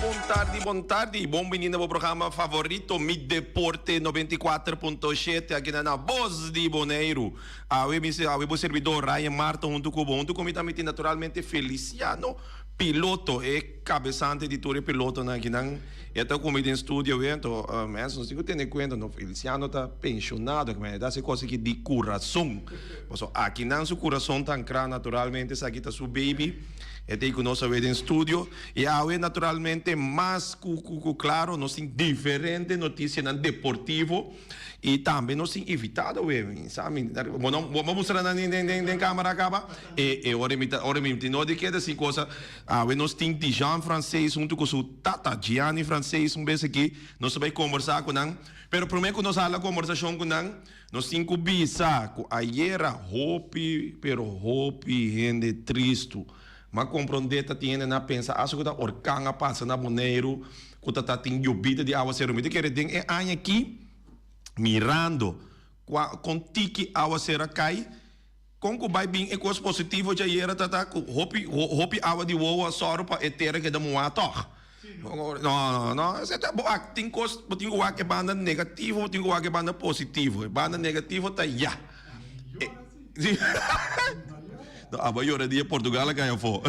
Bon tardi, bon tardi. Bon bini na bo programa favorito, Mi Deporte 94.7, aki na na Bos di Boneiru. Awe mi, awe bo servidor Ryan Marta huntu ku bo. Huntu ku mi tambe tin naturalmente Feliciano Piloto, e kabesante di tur e pilotonan akinan. E ta ku mi den studio awe, anto mensen nos tin ku tene kuenta no, Feliciano ta penshonado, e ta hasi kos aki di kurason. Pasobra akinan su kurason ta ankrá naturalmente, esaki ta su baby. E ta ei ku nos awe den studio. I awe naturalmente mas ku ku klaro nos tin diferente notisianan deportivo i tambe nos tin invitado awe. Mi sa mi bo no bo mustra nan den den den kamera kaba? E e ora mi ta ora mi tin no di keda sin kosa. Awe nos tin Dijan Francees huntu ku su tata Gianni Francees un bes aki. Nos ta bai kombersá ku nan. Pero promé ku nos hala kombersashon ku nan nos tin ku bisa ku ayera hopi pero hopi hende tristu. M'a komprondé ta tin hende na pensa aso ku ta orkan a pasa na Boneiru ku ta ta tin yobida di awaseru. Mi ta kere den e aña aki mirando kua kon tiki awaseru a kai, kon ku bai bin e kos positivo djayera ta ta ku hopi hopi awa di wowo a sòru pa e tera keda muhá tòg. No no no esei ta bo wak tin kos bo tin ku wak e banda negativo bo tin ku wak e banda positivo. E banda negativo ta ya. No, abo a yora dia Portugal a cae afo.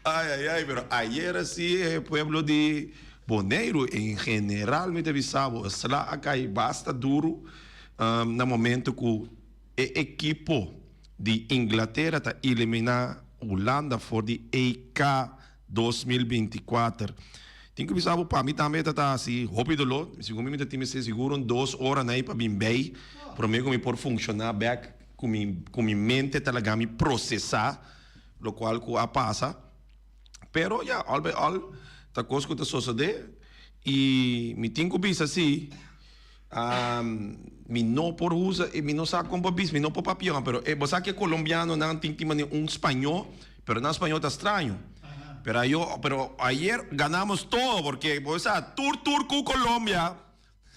Ay, ay, ay, pero ayer así e pueblo di Boneiru en general mi ta bisa bo, e sla a cay basta duro na momento cu e ekipo di Inglatera ta elimina Hulanda for di EK 2024. Tin ku bisa bo pa mi tambe ta ta hasi hopi doló. Segun mi mi ta tin mester sigur un dos ora nei pa bin bei promé ku mi por funshoná bèk ku mi ku mi mente ta laga mi prosesá lokual ku a pasa. Pero ya, al by al ta kos ku ta sosodé i mi tin ku bisa si. Mi no por usa e mi no sa kon pa bisa mi no por papia pero e bo sa ke colombianonan tin tin manera un spañó pero nan spañó ta straño pero ayo pero ayer ganamos todo porque bo sa tur tur ku Colombia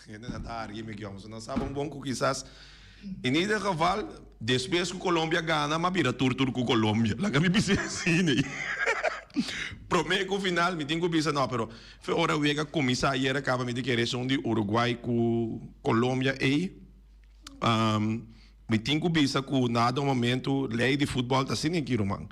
hendenan ta hari mi kion nan sa bon bon ku kisas en ieder geval despues ku Colombia gana m'a bira tur tur ku Colombia laga mi bisa asina prome ku final mi tin ku bisa no pero Fe ora wega kuminsá ayer a kaba mi ta kere esun di Uruguay ku Colombia ei. Mi tin ku bisa ku na dado momento lei di futbòl ta asina aki ruman.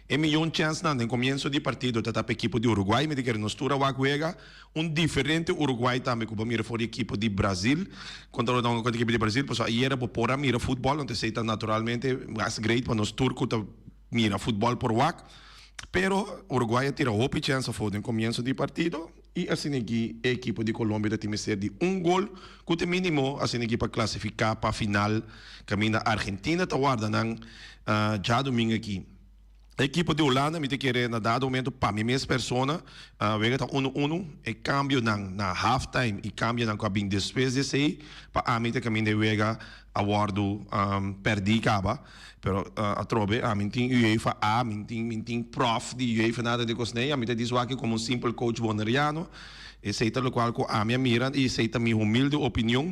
E miyon chènsnan den komienso di partido ta ta pa ekipo di Uruguay. Mi ta kere nos tur a wak wega un diferente Uruguay tambe ku bo a mira for di ekipo di Brazil kontra lo ta hunga kontra ekipo di Brazil pasobra ayer bo por a mira futbòl anto esei ta naturalmente mas great pa nos tur ku ta mira futbòl por wak. Pero Uruguay a tira hopi chèns afó den komienso di partido i asina aki e ekipo di Colombia ta tin mester di un gol ku ta mínimo asina aki pa klasifiká pa final kaminda Argentina ta warda nan djadumingu aki. E ekipo di Hulanda mi ta kere na dado momento pa mi mes persona wega ta unu unu e kambionan na half time i kambionan ku a bin despues di esei pa ami ta kaminda e wega a wòrdu pèrdí kaba. Pero atrobe ami tin UEFA A, mi tin mi tin prof di UEFA nada di kosnei, ami ta dis wak komo un simpel coach boneriano. Esei ta lokual ku ami a mira i esei ta mi humilde opinion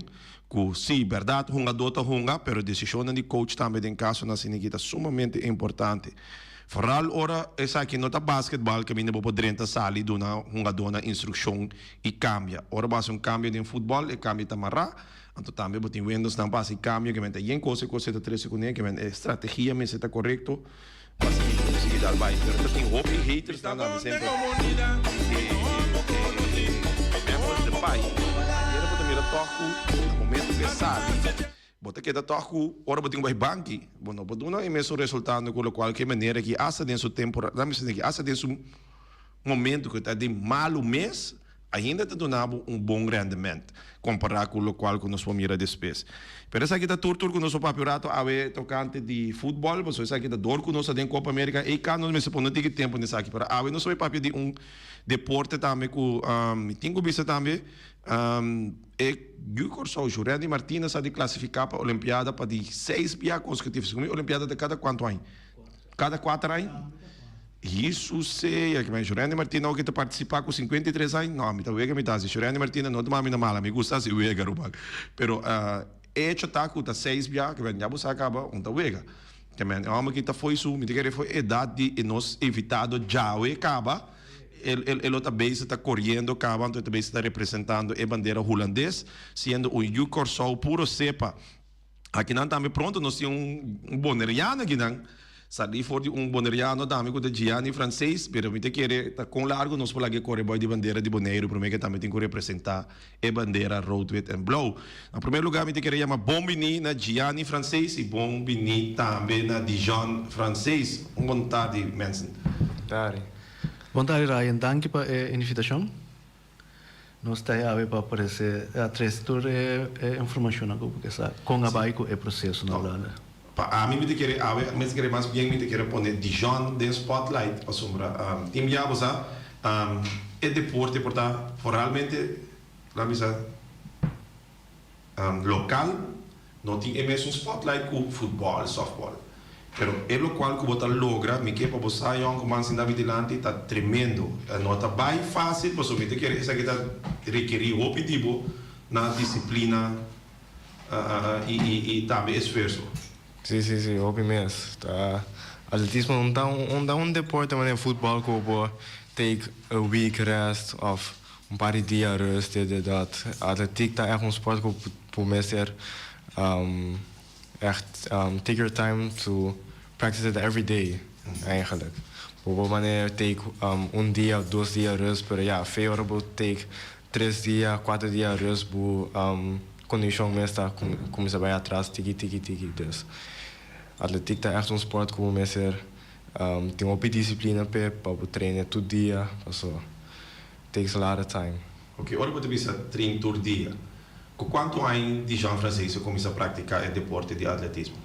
ku si bèrdat hungadó ta hunga pero desishonnan di coach tambe den kasonan asina aki ta sumamente importante. Foral ora esaki no ta basketbal kaminda bo por drenta sali duna hungadónan instrukshon i kambia. Ora bo hasi un kambio den futbòl e kambio ta mará. Anto tambe bo tin wendosnan pa hasi kambio ke men ta yen kos e kos e ta trese kuné ke men e strategia mester ta korekto pa sigui pa sigui dal bai. Pero ta tin hopi hatersnan tambe semper di e Memphis Depay. Ayera bo ta mira tòg ku na momento ku e sali bo ta keda tòg ku ora bo tin ku bai banki bo no por duna e mesun resultado ku lokual ke manera ki asta den su temporada asta den su momento ku ta den malu mes Ainda ta duna bo un bon rendement kompará ku lokual ku nos por mira despues. Pero esaki ta tur tur ku nos por papia un rato awe tokante di futbòl, pasobra esaki ta dor ku nos ta den Kopa Amerika ei ka nos mester pone tiki tempu den esaki. Pero awe nos ta bai papia di un deporte tambe ku mi tin ku bisa tambe e yu Kòrsou Jurendy Martinez a di klasifiká pa Olimpiada pa di seis bia konsekutivo. Segun mi Olimpiada ta kada kuantu aña? Kada kuater aña? Hesus sea ki men Shurendi Martina oke ta participa ku 53 aña no mi ta wega mi ta hasi Shurendi Martina no tuma mi na mala mi gusta hasi wega ruman pero e hecho ta ku ta seis bia ki men ya bo sa kaba un ta wega. Ke men e hòmber ki ta fo'i su, mi ta kere fo'i edat di e nos invitado djawe kaba, el el el lo ta bezig ta koriendo kaba, anto e ta bezig ta representando e bandera hulandes, siendo un yu Kòrsou puro sepa. Akinan tambe pronto nos tin un boneriano akinan, salí for di un boneriano tambe ku ta Gianni Francees, pero mi ta kere ta kon largu nos por laga e kore boi di bandera di Boneiru promé ke tambe tin ku representá e bandera rood, wit en blou. Na promé lugá mi ta kere yama bon biní na Gianni Francees i bon biní tambe na Dijon Francees. Un bon tardi mensen. Tardi. Bon tardi Ryan, danki pa e invitashon. Nos ta awe pa ofresé tres tur e informashonnan ku bo ke sa kon a bai ku e proseso na Hulanda. Pa ami mi ta kere awe mi ta kere mas bien mi ta kere pone Dijon den spotlight pasobra tin bia bo sa e deporte por ta foralmente laat mi sa Local no tin e mesun spotlight cu futbol, softball. Pero e locual cu bo ta logra, mi ke pa bo sa yoncu man sinta mi dilanti, ta tremendo. No ta bay facil pasobra mi ta kere esaki ta rekeri hopi di bo na disciplina y tambe esfuerso. Si, si, si, hopi mes. Ta atletismo no ta un ta un deporte manera futbol cu bo por take a week rest of un par di dia rust dit dit dat. Atletiek ta echt un sport cu bo mester echt take your time to practice it every day eigenlijk. Bo por manera take un dia of dos dia rust pero ya fe ora bo take tres dia, cuater dia rust bo Kondishon mes ta kuminsá bai atras tiki tiki tiki. Dus atletiek ta ègt un spòrt ku bo mester tin hopi disiplina p'e pa bo traina tur dia paso takes a lot of time. Oke, ora bo ta bisa train tur dia, ku kuantu aña Dijon Francees a kuminsá praktiká e deporte di atletismo?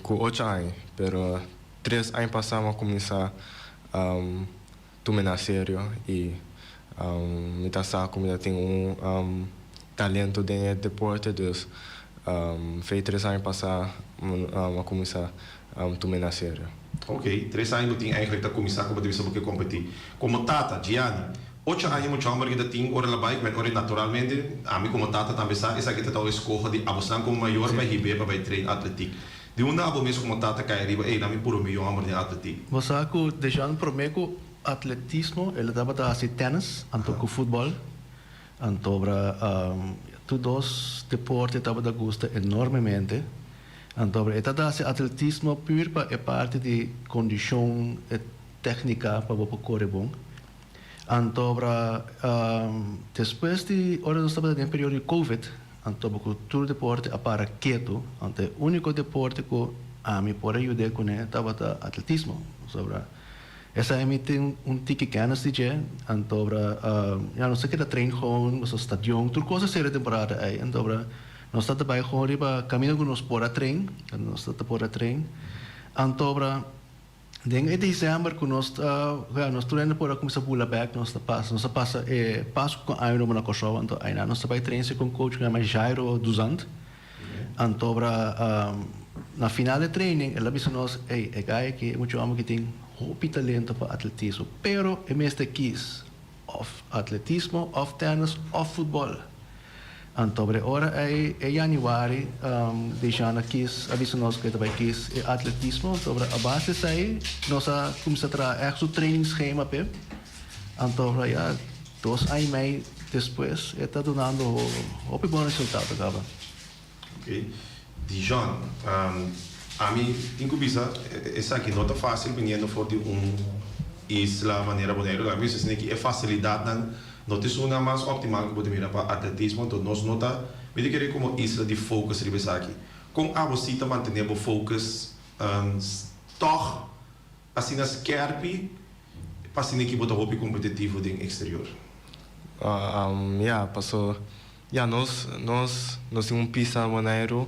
Ku ocho aña, pero tres aña pasá mi a kuminsá Tum'e na serio y mi ta sa cu mi ta tin un talento den e deporte dus fei tres aña pasa mi a cuminsa tum'e na serio. Ok, tres aña bo tin eigenlijk ta cuminsa cu bo ta bisa bo ke competi. Como tata, Gianni, ocho aña mucha homber ki ta tin ora la bai, ora naturalmente ami como tata tambe sa esaki ta ta un escoho di abosnan como mayor pa hib'e pa bai train atletiek. Di unda abo mes como tata cay riba ey na mi puro mi homber den atletiek? Bo sa cu Dejan prome cu atletismo el a tabata haci tennis anto cu futbol. Antobra tur dos deporte tabata gusta enormemente. Antobra e tabata haci atletismo pur pa e parti di condicion e tecnica pa bo por core bon. Antobra despues di ora nos tabata den periodo di covid anto ku tur deporte a para ketu anto e uniko deporte ku ami por a yud'é kuné tabata atletismo pasobra esei mi tin un tiki kennis di dje antobra ya nos a keda train gewoon pasobra stadion tur kos a sera temporada ei antobra nos tabata bai gewoon riba kaminda ku nos por a train nos tabata por a train antobra. Den e december cu nos ta, ja, nos tur hende por a cuminsa bula bek, nos ta pasa, nos a pasa e Pascu cu Año Nobo na Corsou, anto ayna nos ta bay train cu un coach cu yama Jairo Duzant. Anto ora na final e training el a bisa nos, ey, e guy aki e mucha homber ki tin hopi talento pa atletismo, pero e mester kies of atletismo of tennis of futbol. Anto bre ora ei e januari Dejana kis a bisa nos ku e ta bai kis e atletismo. Anto bre a base esei nos a kuminsá traha ègt su training schema p'e. Anto bre ya dos aña i mei despues e ta dunando hopi bon resultado kaba. Ok. Dijon, ami tin ku bisa esaki no ta fásil biniendo for di un isla manera Boneiru. Ami bisa esaki e fasilidatnan no ta esunnan mas optimal ku bo ta mira pa atletismo, anto nos no ta, mi ta kere komo isla di focus riba esaki. Kon abo si ta mantené bo focus tòg asina skèrpi pa asina ki bo ta hopi kompetitivo den eksterior? Ya, paso ya nos nos nos tin un pista na Boneiru,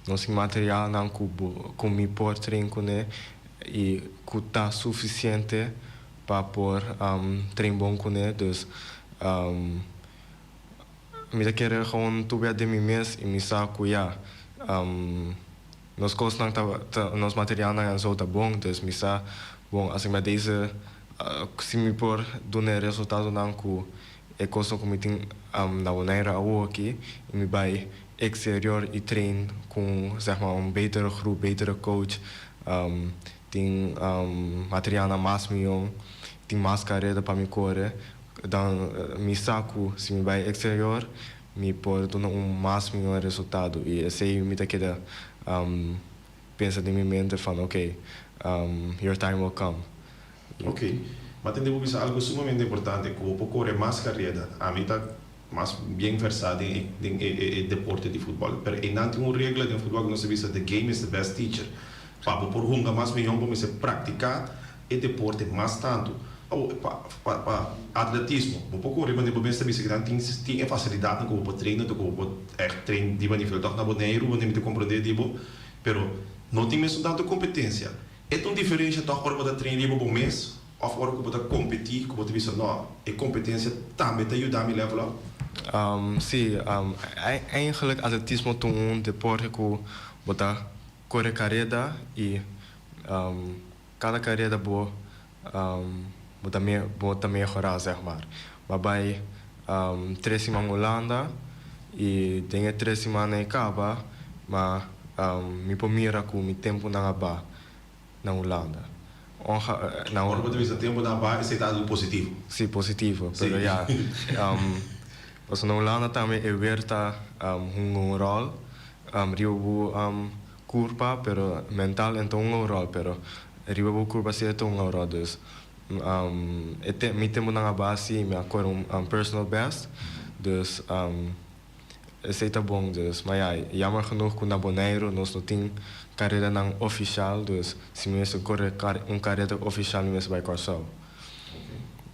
nos tin materialnan ku bo ku mi por train kuné i ku ta sufisiente pa por train bon kuné. Dus mi ta kere gewoon tubia den mi mes i mi sa ku ya nos kosnan ta ta nos materialnan en zo ta bon, dus mi sa bon asina deze si mi por duna e resultadonan ku e kosnan ku mi tin na Bonaire awoki i mi bai exterior i train ku zeg maar un betere groep, betere coach. Tin materialnan mas mion, tin mas kareda pa mi kore, dan mi sa ku si mi bai eksterior mi por duna un mas mion resultado i esei mi ta keda pensa den mi mente van ok, your time will come. Ok, m'a tende bo bisa algu sumamente importante, ku bo por kore mas kareda. Ami ta mas bien versá den e den e e deporte di futbòl. Pero einan tin un regla den futbòl ku nos ta bisa the game is the best teacher. Pa bo por hunga mas mihó bo mester praktiká e deporte mas tantu. Awo pa pa pa atletismo bo por kore manera bo mes ta bisa kinan tin tin e fasilidatnan ku bo por train anto ku bo por ègt train riba nivel tòg na Boneiru bo ta komprondé di bo pero no tin mesun tantu kompetensia. E ta un diferensha tòg ora bo ta train riba bo mes òf ora ku bo ta kompetí ku bo ta bisa no, e kompetensia tambe ta yuda mi level up? Sí, eigenlijk atletismo ta un deporte ku bo ta kore kareda i kada kareda bo bo ta bo ta mehorá zeg maar. Bo a bai tres siman Hulanda i den e tres simannan e kaba ma mi por mira ku mi tempunan a ba na Hulanda. Onga na Ora bo ta bisa tempunan a ba esei ta algu positivo. Sí, positivo, pero ya pasobra na Hulanda tambe e wer ta hunga un ròl riba bo kurpa pero mental e ta hunga un ròl pero riba bo kurpa si e ta hunga un ròl dus E te mi tempunan a basi mi a kore un personal best dus esei ta bon dus ma ya jammer genoeg ku na Boneiru nos no tin karedanan ofishal dus si mi mester kore un kareda ofishal mi mester bai Kòrsou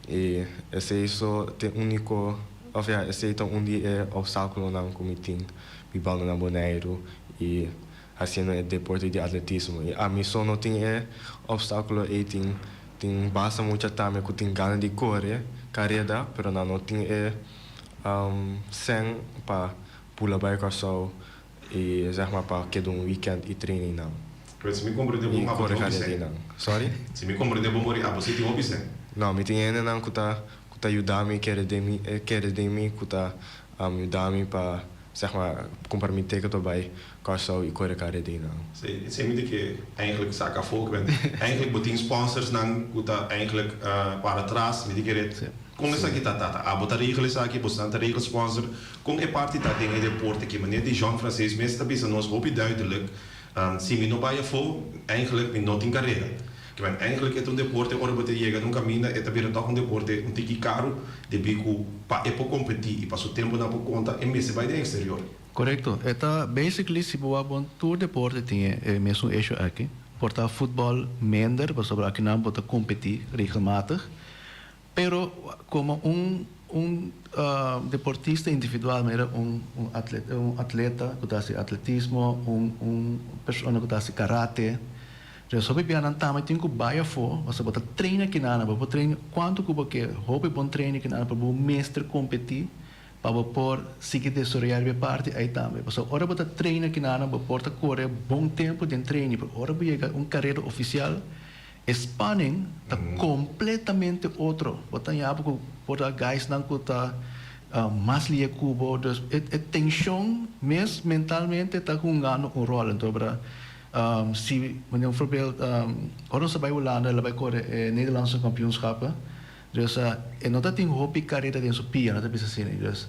i esei so ta e uniko òf ya esei ta un di e opstákulonan ku mi tin bibando na Boneiru i Haciendo e deporte di atletismo y ami so no tin e obstaculo ey tin tin basta mucha tambe cu tin gana di core careda pero nan no tin e cen pa pula bay Corsou y zeg maar pa keda un weekend y train eynan. Pero si mi comprende Y bon abo core tin hopi careda cen. eynan. Sorry? Si mi comprende bon mori abo si tin hopi cen. No, mi tin hendenan cu ta cu ta yuda mi kere den mi kere den mi cu ta yuda mi pa Zeg maar, kumpra mi ticket pa bai Kòrsou i kore kareda einan. Sí, esei mi ta ke eigenlijk saka afó ku bent. Eigenlijk bo tin sponsorsnan ku ta eigenlijk para tras, mi ta kere kon esaki ta tata? Abo ta regel esaki, bosnan ta regel sponsor, kon e parti ta den e deporte aki? Meneer Dijon Francees mes ta bisa nos hopi duidelijk, si mi no bai afó, eigenlijk mi no tin kareda. Ke men eigenlijk e ta un deporte ora bo ta yega na un kaminda e ta bira tòg un deporte un tiki karu debí ku pa e por kompetí i pa su tempunan por konta e mester bai den eksterior. Korekto. E ta basically si bo wak bon tur deporte tin e mesun issue aki. Por ta futbòl minder pasobra akinan bo ta kompetí regelmatig. Pero komo un un deportista individual manera un un un atleta ku ta hasi atletismo, un un persona ku ta hasi karate, dus hopi bia nan tambe tin ku bai afó pasobra bo ta train akinana, bo por train kuantu ku bo ke, hopi bon train akinana pero bo mester kompetí pa bo por sigui desaroyá riba e parti ei tambe. Pasobra ora bo ta train akinana bo por ta kore bon tempu den training pero ora bo yega un karera ofisial E spanning ta completamente otro. Bo ta ña bo cu por ta guysnan cu ta mas lie cu bo. Dus e tension mes mentalmente ta hungando un rol. Enton bra si manera un voorbeeld ora nos a bay Hulanda el a bay core e Nederlandse kampioenschappen. Dus e no ta tin hopi careda den su pia, no ta bisa asina. Dus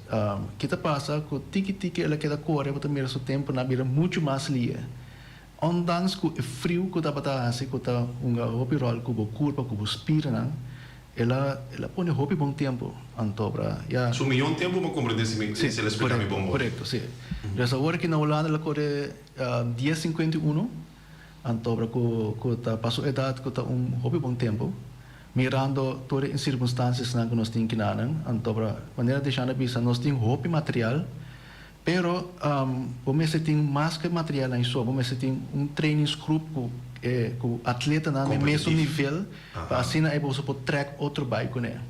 ki ta pasa cu tiki tiki el a keda core bo ta mira su temponan a bira mucho mas lie. Ondanks ku e friu ku tabata hasi ku ta hunga hopi ròl ku bo kurpa, ku bo spirnan, el a el a pone hopi bon tempu. Anto bra, ya. Su miyon tempu bo komprendé si mi Si, si el a splika mi korekto, bon bon. korekto, si. Dus awor aki na Hulanda el a kore 10:51, anto bra ku ku ta pa su edat ku ta un hopi bon tempu, mirando tur e sirkunstansiasnan ku nos tin kinanan. Anto bra, manera Deshan a bisa, nos tin hopi material. Pero bo mester tin mas ku e materialnan so, bo mester tin un trainingsgroep ku e ku atletanan den mesun nivel pa asina ei boso por trèk otro bai kuné.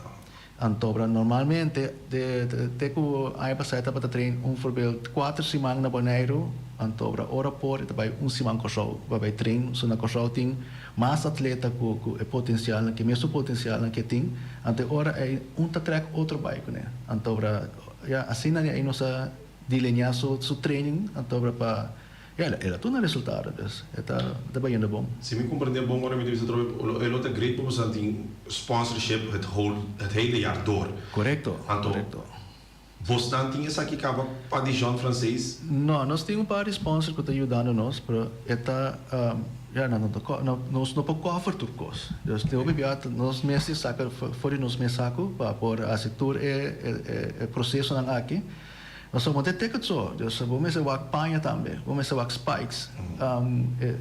Antobra normalmente de te ku aña pasá e tabata train un voorbeeld kuater siman na Boneiru, antobra ora por e ta bai un siman Kòrsou pa bai train. So na Kòrsou tin mas atleta ku ku e potensialnan ku e mesun potensialnan ku e tin, anto e ora ei un ta trèk otro bai kuné. Antobra Ya, asina di ei nos a delineá su su training anto pa. Ja, el a duna resultado, dus e ta bayendo bon. Si mi comprende bon, ora mi ta bisa trobe, e lo ta great pa boso tin sponsorship het hele jaar door. Correcto. Anto, bosnan tin esaki caba pa Dijon Francees? No, nos tin un par di sponsor cu ta yudando nos, pero e ta, ja, no, no, nos no por cover tur cos. Dus tin hopi bia nos mester saca for di nos mes saco pa por haci tur e procesonan aki. Nos a monta ticket so, dus bo mester wak paña tambe, bo mester wak spikes,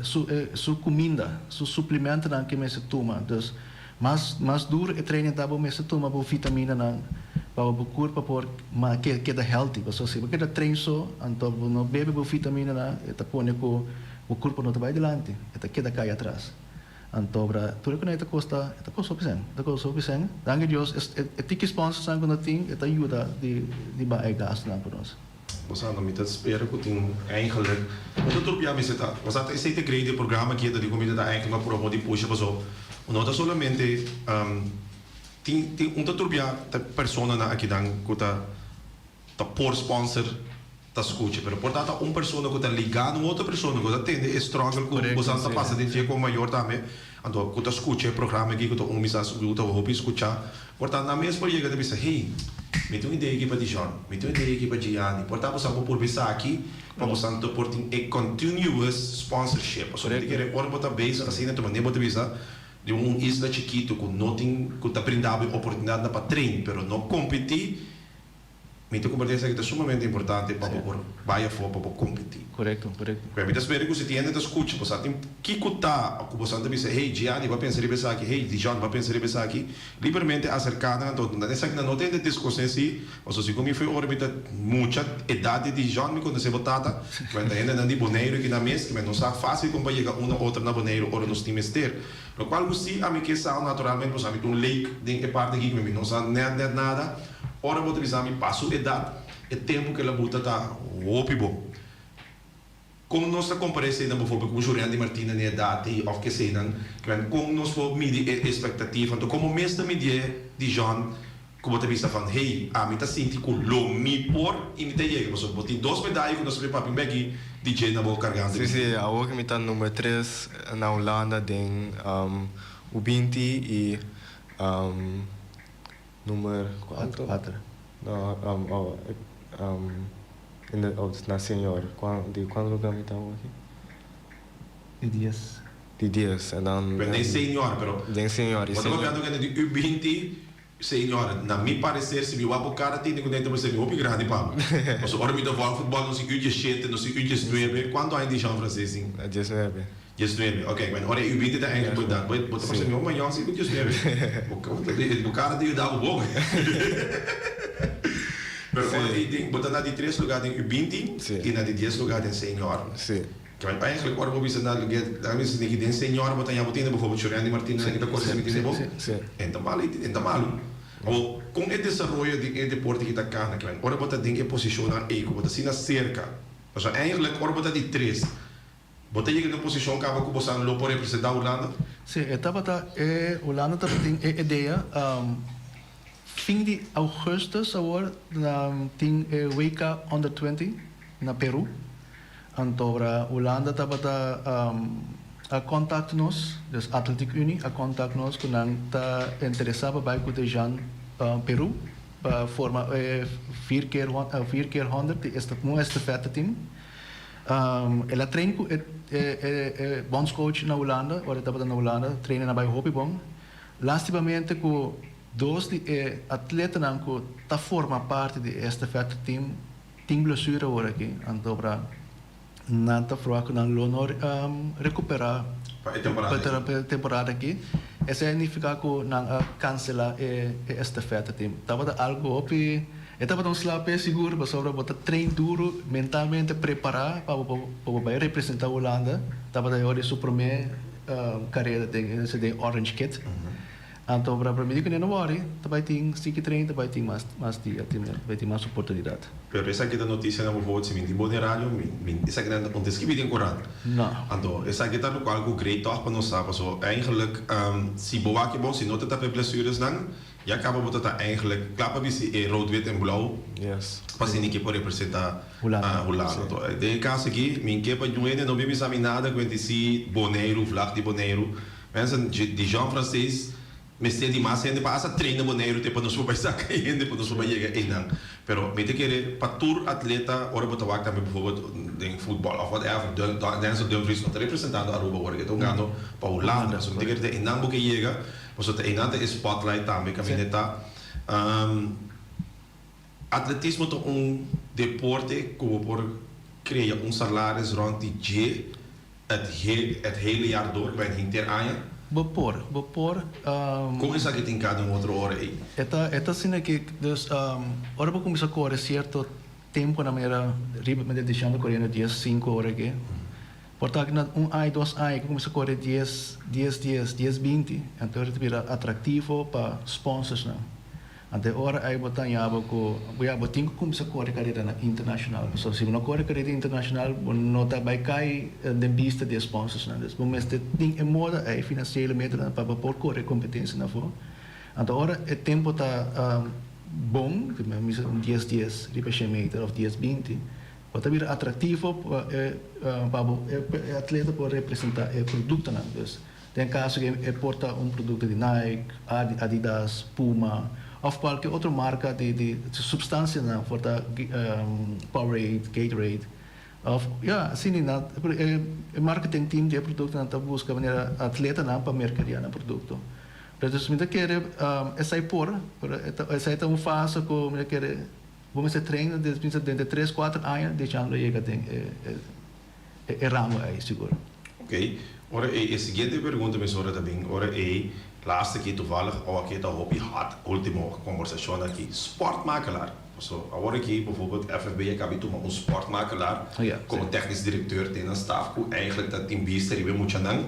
su cuminda, su suplementonan cu mester tuma. Dus mas duro e training ta, bo mester tuma bo vitaminanan pa bo curpa por keda healthy. Pasobra si bo keda train so, anto bo no bebe bo vitaminanan, e ta pone cu bo curpa no ta bay dilanti, e ta keda cay atras. Anto bra tur e ku nan e ta kosta, e ta kosta hopi sèn, e ta kosta hopi sèn. Danki Dios e tiki sponsorsnan ku nos tin e ta yuda di baha e gastunan ku nos. Bo sa no mi ta spera ku tin eigenlijk no ta tur bia mester ta bo sa ta esei ta grei di e programa aki ta di ku mi ta ta eigenlijk pa promo di pusha paso no ta solamente tin tin un ta tur bia ta personanan akinan ku ta ta por sponsor ta scucha, pero por ta ta un persona cu ta liga na un otro persona cu ta tende e struggle cu bosan ta pasa den dje como mayor tambe, anto cu ta scucha e programa aki cu ta un misa cu ta hopi scucha, por ta nan mes por yega ta bisa, hey, mi tin un idea aki pa Dijon, mi tin un idea aki pa Gianni, por ta bosan por purba esaki pa bosan ta por tin e continuous sponsorship, pasobra mi ta kere ora bo ta bezig asina ta manera bo ta bisa di un isla chikito cu no tin cu ta brinda bo e oportunidadnan pa train pero no competi. Mi ta kompartí esaki ta sumamente importante pa bo por bai afó pa bo kompetí. Korekto, korekto. Pero mi ta spera ku si tin hende ta skucha bo sa tin kiko ta ku bosan ta bisa, hey Gianni bo a pensa riba esaki, hey Dijon bo a pensa riba esaki, libermente aserká nan anto nan esaki nan no ta hende diskosé si, pasobra si ku mi foi ora mi ta mucha edat di Dijon mi konosé bo tata, kimen ta hendenan di Boneiru aki nan mes, kimen no sa fásil kon pa yega un na otro na Boneiru ora nos tin mester. Lokual ku si ami ke sa naturalmente pasobra mi ta un leek den e parti aki kimen mi no sa nèt nèt nada. Ora bo ta bisa mi pa su edat, e tempu ku el a buta ta hopi bon. Kon nos ta kompara eseinan boforbel ku Jurandy Martina na e edat ei òf keseinan? Kimen kon nos por midi e espektativa? Anto komo mes ta midié Dijon ku bo ta bisa van hey, ami ta sinti ku lo mi por i mi ta yega? Pasobra bo tin dos medaya ku nos ta papia beki di dje na bo karganta. Sí, sí, awor ku mi ta number tres na Hulanda den U 20 i Nummer cuanto? Cuatro. No, oh, in de, oh, na senior. Di cuanto lugar mi ta aki? Di 10. Di 10, en dan. Pero den senior, pero. Den senior, y senior. Bo ta papiando di U 20 senior. Na mi parecer, si mi wak bo cara tin ku den ta parece mi hopi grandi pa bo. Pasobra ora mi ta volg futbol nos tin U 17, nos tin U 19. Cuanto aña Dijon Francees tin? 19. 19, ok, bueno, ora e U 20 ta eigenlijk bo edad, bo ta parse mi hopi mayor si ku 19. Bo cara ta yuda bo bon. Pero ora ei den, bo ta na di tres lugar den U 20 i na di dies lugar den senior. Si. Kibel eigenlijk ora bo bisa na lugar, laga mi bisa niki den senior bo ta ña bo tende bijvoorbeeld Churandy Martina nan ki ta kore si mi tende bo. Si. En ta malu, en ta malu. Awor, kon e desaroyo den e deporte ki ta kana, kibel ora bo ta den e posishonnan ei ku bo ta asina serka, pasobra eigenlijk ora bo ta di tres, Bo ta yega na un posishon kaba ku bosan lo por representá Hulanda? Sí, e tabata e Hulanda tabatin e idea fin di augustus awor tin e WK Under 20 na Peru. Anto ora Hulanda tabata a contact nos, dus Atletiek Unie a contact nos ku nan ta interesá pa bai ku Dejan Peru pa forma e vier keer vier keer honderd di un estafette team. El a train ku e bondscoach na Hulanda, ora e tabata na Hulanda, trainen a bai hopi bon. Lastimamente ku dos di e atletanan ku ta forma parti di e estafette team tin blesura awor aki, anto pra nan ta froa ku nan lo no rekuperá Pa e temporada aki. Pa e temporada aki. Esei a nifiká ku nan a kanselá e estafette team. Tabata algu hopi. E tabata un sla p'e sigur pasobra bo ta train duru, mentalmente prepará pa bo pa bo bai representá Hulanda. Tabata e ora di su promé karera den den Orange Kit. Anto pa mi di ku no worry, ta bai tin sigui train, ta bai tin mas mas dia, tin bai tin mas oportunidat. Pero esaki ta notisianan bijvoorbeeld si mi tin bon radio, mi mi esaki nan no ta skibi den korant. No. Anto esaki ta lokual ku great tòg pa nos sa paso eigenlijk si bo wak e bon si no ta tapa e blessuresnan ya kaba bo ta ta eigenlijk kla pa bisti e rood wit en blauw pa asina ke por representa Hulanda. Hulanda. Anto den e kaso aki mi ke pa niun hende no bin bisa mi nada ku si Boneiru vlag di Boneiru. Mensen di Jean Francees mester di mas hende pa hasta train na Boneiru te pa nos por bai saca e hende pa nos por bai yega einan. Pero mi ta kere pa tur atleta ora bo ta wak tambe bijvoorbeeld den futbol of whatever, Denzel Dumfries no ta representando Aruba awor e ta hungando pa Hulanda. So mi ta kere ta einan bo ke yega pasobra ta einan ta e spotlight tambe caminda ta. Atletismo ta un deporte cu bo por crea un salaris rond di dje het het hele jaar door, bij henter aña. Bo por, bo por. Con esaki tin cada un otro ora ey? E ta e ta asina ki, dus ora bo cuminsa core cierto tempo na manera riba mi ta diciendo coriendo dies cinco ora aki, por ta aki na un aña dos aña cu cuminsa core dies dies dies dies binti, enton ora ta bira atractivo pa sponsorsnan. Anto e ora ei bo ta haña bo ku ya bo tin ku kuminsá kore kareranan internashonal. Pasobra si bo no kore karera internashonal bo no ta bai kai den bista di e sponsorsnan. Dus bo mester tin e moda ei, finansiele medelnan pa bo por kore kompetensianan afó. Anto ora e tempu ta bon, mi bisa un dies dies riba shen meter òf dies binti, bo ta bira atraktivo pa e pa bo e atleta por representá e produktonan. Dus Den kaso ku e por ta un produkto di Nike, Adidas, Puma òf kualke otro marka di di supstansianan por ta Powerade, Gatorade òf ya asina nan e marketing team di e produktonan ta buska manera atletanan pa merkadea nan produkto. Pero dus mi ta kere esei por pero esei ta un fase ku mi ta kere bo mester train denter tres kuater aña dichando lo yega den e E rango ei sigur. Ok, ora ei e siguiente pregunta mesora ta bin, ora ei laatste keer toevallig awa ke ta hopi hot ultimo kombersashon aki, sportmakelaar. Paso awor aki bijvoorbeeld FFB a kabi tuma un sportmakelaar komo technisch directeur den nan staf ku eigenlijk ta tin bista riba e muchanan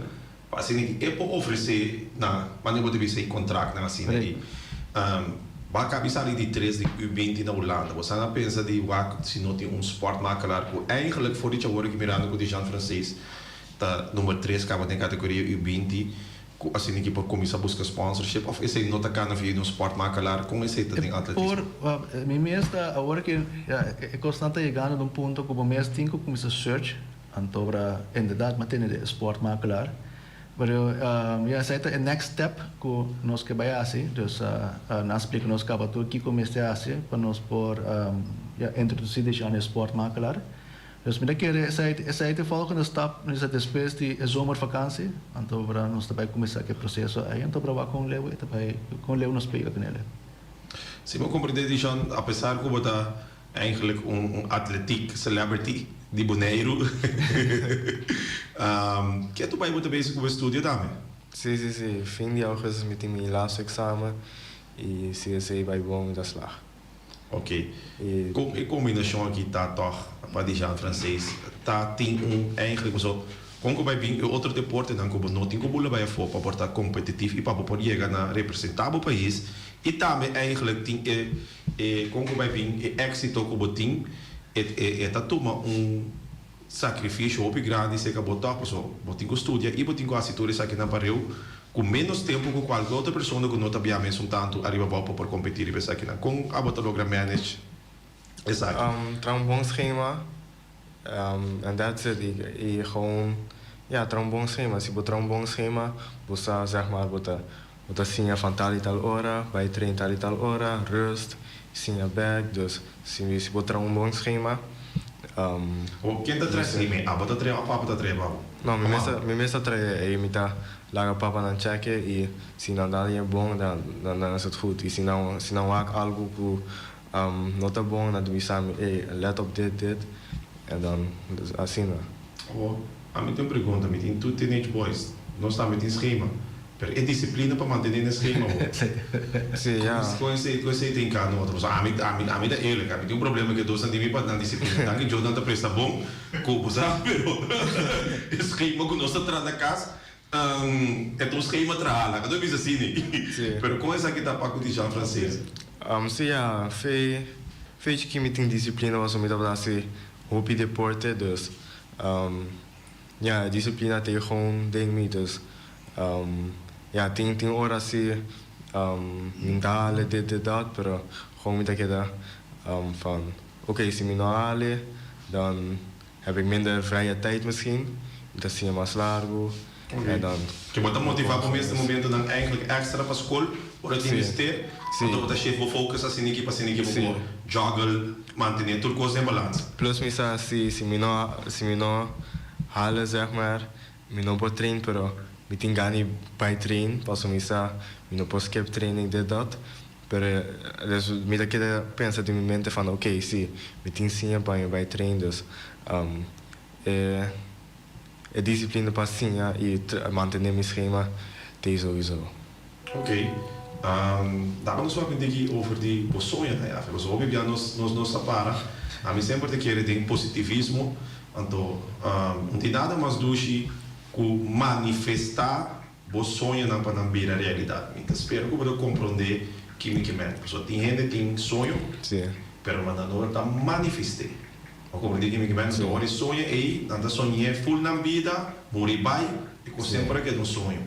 pa asina ki e por ofresé na wanneer bo ta bisa e kontraktnan asina ei. Bo a kabi sali di tres di U binti na Hulanda. Bo san a pensa di wak si no tin un sportmakelaar ku eigenlijk for di chawor aki mirando ku Dijan Francees ta number tres kaba den kategoria U 20 ku asina ki por kuminsá buska sponsorship of esei no ta kana via di un sportmakelaar? Kon esei ta den atletismo? Por mi mes ta awor ki ya e kosnan ta yegando na un punto ku bo mes tin ku kuminsá search antobra inderdaad m'a tene di e sportmakelaar. Pero ya esei ta e next step ku nos ke bai hasi. Dus nan a splika nos kaba tur kiko mester hasi pa nos por ya introdusí Dejane Sportmakelaar. Dus mi ta kere esei esei ta e volgende stap mester despues di e zomervakantie. Anto ora nos ta bai kuminsá ku e proseso ei anto ora wak kon leu e ta bai kon leu nos pega kuné. Si bo komprendé Dishon, apesar ku bo ta Eigenlijk un atletiek celebrity di Boneiru. Ke tu bai bo ta bezig ku bo estudio tambe? Sí, sí, sí. Fin di augustus mi tin mi laatste examen y si esey bai bon mi ta slag. Ok. Kon e kombinashon aki ta tòg pa Dijan Francees? Ta tin un eigenlijk paso kon ku bai bin e otro deportenan ku bo no tin ku bula bai afó pa por ta kompetitief y pa bo por yega na representá bo pais y tambe eigenlijk tin e E kon ku bai bin e éksito ku bo tin, e e ta tuma un sakrifisio hopi grandi serka bo tòg, pasobra bo tin ku studia i bo tin ku hasi tur esakinan pareu ku ménos tempu ku kualke otro persona ku no ta bia mesun tantu ariba abou pa por kompetí riba esakinan. Kon abo ta logra manage esaki? Traha un bon schema en that's it. I gewoon ya traha un bon schema. Si bo traha un bon schema bo sa zeg maar bo ta Bo ta siña van tal i tal ora, bai train tal i tal ora, rust, siña bek, dus si si bo traha un bon schema. O ken ta traha schema ei? Abo ta traha of papa ta traha pa bo? No, mi mes ta mi mes ta traha ei, mi ta laga papanan cheke i si nan dal e bon dan dan is het goed i si nan si nan wak algu ku no ta bon nan ta bisa mi ey let op dit dit en dan dus asina. O, ami tin un pregunta, mi tin two teenage boys, nos tambe tin schema. Pero e disciplina pa mantene n'e schema bo. Sí, ya. Con esey, con esey ta hinca no otro. Pasobra ami, ami, ami ta eerlijk, ami tin un problema cu e dosnan di mi pa nan disciplina. Danki Dios nan ta presta bon cu bo sa, pero e schema cu nos ta traha na cas. E ta un schema traha, laga nos bisa asina. Pero kon esaki ta pa ku di Jean Frances? Si ya, fe fe chikí mi tin disiplina pasobra mi tabata hasi hopi deporte dus ya e disiplina ta e gewoon den mi dus ya tin tin ora si mi ta hale dit dit dat pero gewoon mi ta keda van oke si mi no hale dan Heb ik minder vrije tijd misschien, mi ta siña mas largu en dan. Ke bo ta motivá bo mes den momentonan eigenlijk extra pa skol ora tin mester, anto bo ta shift bo focus asina ki pa asina ki bo por juggle, mantené tur kos den balans. Plus mi sa si si mi no si mi no hala zeg maar mi no por train pero mi tin gana di bai train pasobra mi sa mi no por skip training dit dat. Pero dus mi ta keda pensa den mi mente van oké si, mi tin siña pa mi bai train dus e e disciplina pa siña y mantene mi schema t'ei sowieso. Oké, daba nos wak un tiki over di bo soñonan ya, pasobra hopi bia nos nos nos ta para, ami semper ta kere den positivismo, anto no tin nada mas dushi ku manifesta Bo soñonan pa nan bira realidat. Mi ta spera ku bo ta komprondé ki mi ke mèt. Pasobra tin hende tin soño, pero ma nan no ta manifest'é. Bo a komprondé ki mi ke mèt? Anto ora e soño ei, nan ta soñ'é ful nan bida, muri bai, i ku semper a keda un soño.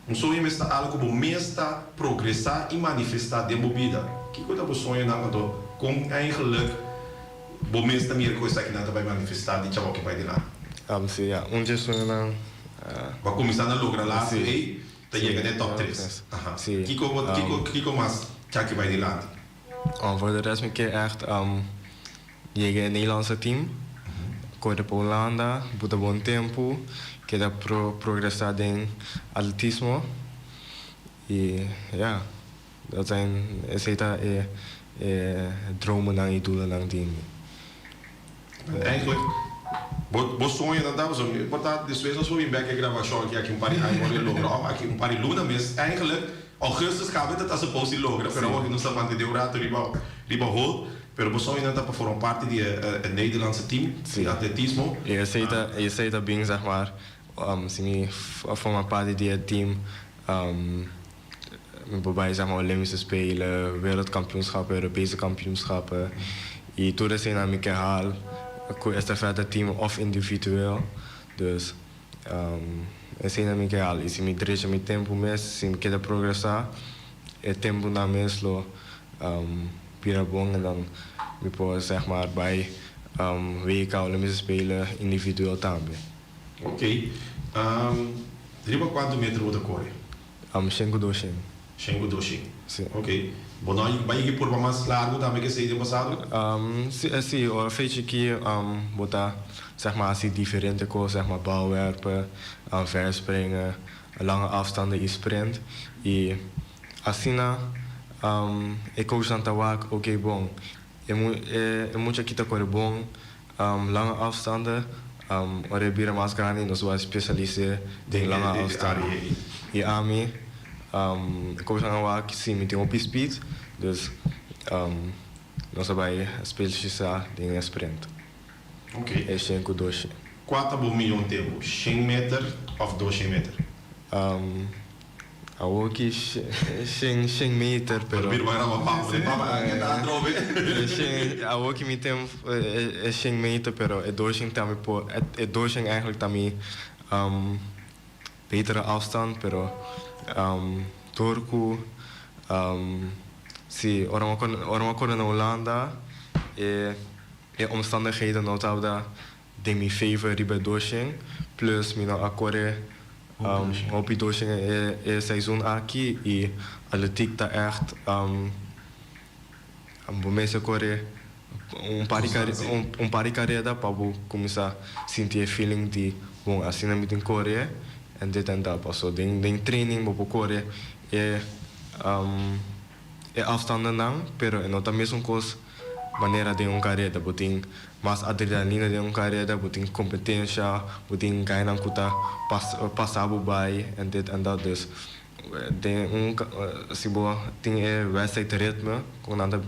Un soño mes ta algu ku bo mes ta progresá i manifestá den bo bida. Kiko ta bo soñonan? Anto kon eigenlik bo mes ta mira ku esakinan ta bai manifestá di chawòki bai dilanti? Sí, ya. Un dje soñonan Bo a kuminsá na logra laatste ei ta yega den top tres. Aha. Kiko bo kiko kiko mas chaki bai dilanti? Voor de rest mi ke ègt yega e Nederlandse team, kore pa Hulanda, buta bon tempu, keda progresá den atletismo i ya, dat zijn esei ta e e dromennan i doelennan di mi. Eigenlijk, bo bo soñonan ta pasobra mi por ta despues nos por bin bek e grabashon aki aki un par di aña por logra of aki un par di luna mes. Eigenlijk, augustus caba ta ta supos di logra, pero awor nos ta mantene un rato riba riba hold. Pero bo soñonan ta pa forma parti di e e Nederlandse team di atletismo. I esei ta i esei ta bin zeg maar si mi forma parti di e team Mi por bai zeg maar Olympische Spelen, Wereldkampioenschappen, Europese kampioenschappen y tur eseinan mi ke haal cu estafeta team of individueel. Dus eseinan mi ke haal y si mi drecha mi tempo mes, si mi keda progresa e temponan mes lo bira bon en dan mi por zeg maar bai WK, Olympische Spelen individueel tambe. Ok. Riba cuanto meter bo ta core? Shen ku dos shen. Shen ku dos shen. Si. Ok. Bo no a bai yigi purba mas largu tambe ke esei den pasado? Si, si. Ora fecha aki bo ta zeg maar hasi diferente kos, zeg maar balwerpen, verspringen, lange afstanden i sprint. I asina e coachnan ta wak, ok bon, e e mucha aki ta kore bon, Lange afstanden, ora e bira mas grandi nos bai spesialis'é den lange afstanden. I ami, e kosnan a wak si mi tin hopi speed, dus nos a bai spesialisá den e sprint. E shen ku dos shen. Kua ta bo mion tempu, shen meter òf dos shen meter? Awor ki shen shen meter pero. Pero birba graba papo den papa nan ke ta atrobe. Shen awor ki mi tem e shen meter pero e dos shen tambe por e dos shen eigenlijk ta mi betere afstand pero door ku si ora mi ora mi a kore na Hulanda e e omstandigheden no tabata den mi favor riba e doshen, plus mi no a kore hopi doshen e seizoen aki y atletiek ta echt bo mester kore un par di un par di kareda pa bo kuminsa sinti e feeling di bon asina mi tin kore en dit en dat paso den den training bo por kore e e afstandennan pero e no ta mesun kos manera den un kareda bo tin mas adrenalina den un kareda bo tin kompetensha bo tin gainan ku ta pasa bo bai en dit en dat dus den un si bo tin e wedstrijd ritme kon nan ta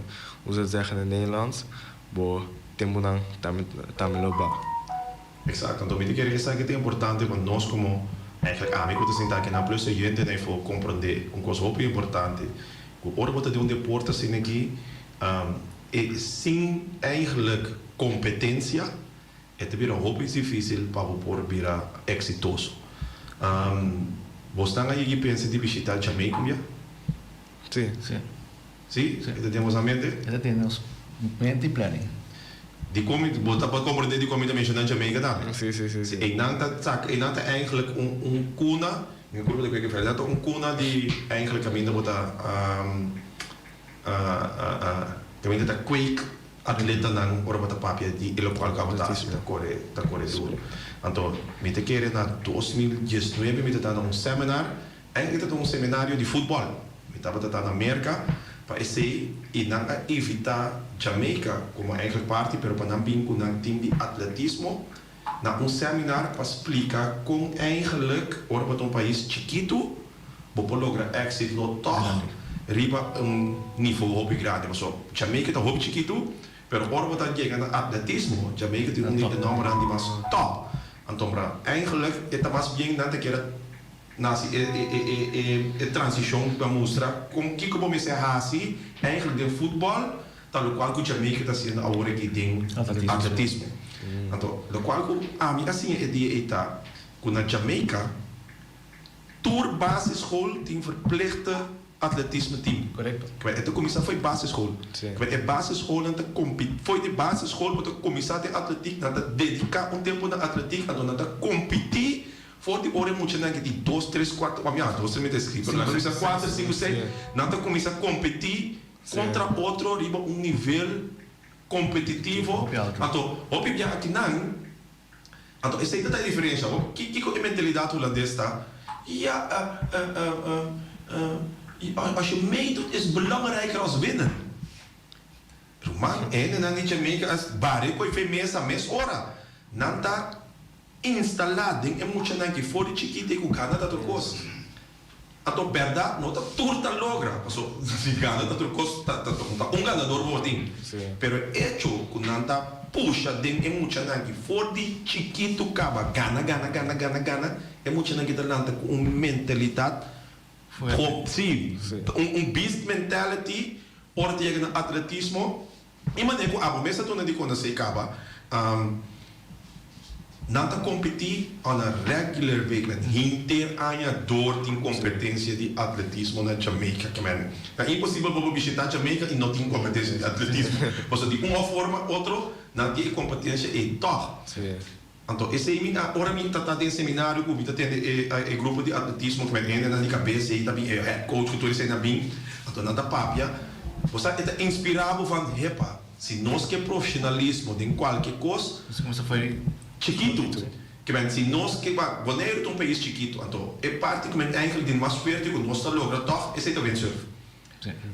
usa zeggen in het Nederlands bo temponan tambe lo baha. Exacto, anto mi ta kere esaki ta importante pa nos como. Eigenlijk ami ku ta sinta akinan plus e hendenan efo komprondé un kos hopi importante, ku ora bo ta den un deporte asina aki, e sin eigenlijk kompetensia e ta bira hopi difísil pa bo por bira eksitoso. Bosnan a yegi pensa di bishitá Jamaica un bia? Sí. Sí. Sí? E ta den boso mente? E ta den nos mente i planning. Dikon mi, bo ta por komprendé dikon mi ta menshoná Jamaica tambe? Sí, sí, sí, sí. Einan ta sak, einan ta eigenlijk un, un kuna, mi kurpa ta kue kue, ta un kuna di eigenlijk kaminda bo ta kaminda ta kweek atletanan ora bo ta papia di e lokual ku abo ta hasi, ta kore, ta kore duru. Anto mi ta kere na 2019 mi ta dando un seminar. Eigenlijk ta un seminario di futbòl. Mi tabata ta na Merka pa esei i nan a invitá Jamaica komo eigenlijk parti pero pa nan bin ku nan tim di atletismo na un seminar pa splika kon eigenlijk ora bo ta un pais chikitu bo por logra éxito tòg riba un nivo hopi grandi. Pasobra Jamaica ta hopi chikitu pero ora bo ta yega na atletismo Jamaica tin un di e nòmbernan di mas tòp. Antombra eigenlijk e ta mas bien nan ta kere. Nasi e e e transishon pa mustra kon kiko bo mester hasi eigenlijk den futbòl ta lokual ku Jamaica ta hasiendo awor aki den atletismo. Anto lokual ku ami a siña e dia ei ta ku na Jamaica tur basisschool tin verplichte atletisme team. Kibè e ta kuminsá fo'i basisschool. Kibè e basisschoolnan ta kompi fo'i di basisschool bo ta kuminsá den atletiek nan ta dediká un tempu na atletiek anto nan ta kompití For di ora e muchanan ki tin dos, tres, kuater, wak ya, dos, tres mi ta eskribi, pero nan ta kuminsá kuater, sinku, seis, nan ta kuminsá kompetí kontra otro riba un nivel kompetitivo. Anto, hopi bia akinan, anto esei ta ta e diferensha. Bo, ki kiko e mentalidat hulandes ta? Ya, als je meedoet is belangrijker als winnen. Ruman, e hendenan di Jamaica a bari ku e fe mesa mes ora. Nan ta instalá den e muchanan ki for di chikito i ku gana ta tur kos. Anto bèrdat no ta tur ta logra, paso si gana ta tur kos ta ta ta un ganador bo tin. Pero e echo ku nan ta pusha den e muchanan ki for di chikitu kaba gana gana gana gana gana, e muchanan ki ta lanta ku un mentalidat sí, un beast mentality ora ta yega na atletismo. E manera ku abo mes ta duna di konosé kaba, nan ta kompetí on a regular basis, men henter aña dor tin kompetensia di atletismo na Jamaica. Ke men ta imposibel pa bo bishitá Jamaica i no tin kompetensia di atletismo. Pasobra di un òf forma otro nan tin e kompetensia ei tòg. Anto esei mi a, ora mi ta ta den seminario ku mi ta tende e e grupo di atletismo ku men hendenan di kabes ei ta bin, e head coach ku tur esei nan bin, anto nan ta papia, bo sa e ta inspirá bo van hepa, si nos ke profesionalismo den kualke kos, Nos kuminsá for chikitu, ke men si nos ke, ba Boneiru ta un pais chikitu, anto e parti ku men eigenlijk den mas fuerte ku nos ta logra tòg esei ta windsurf.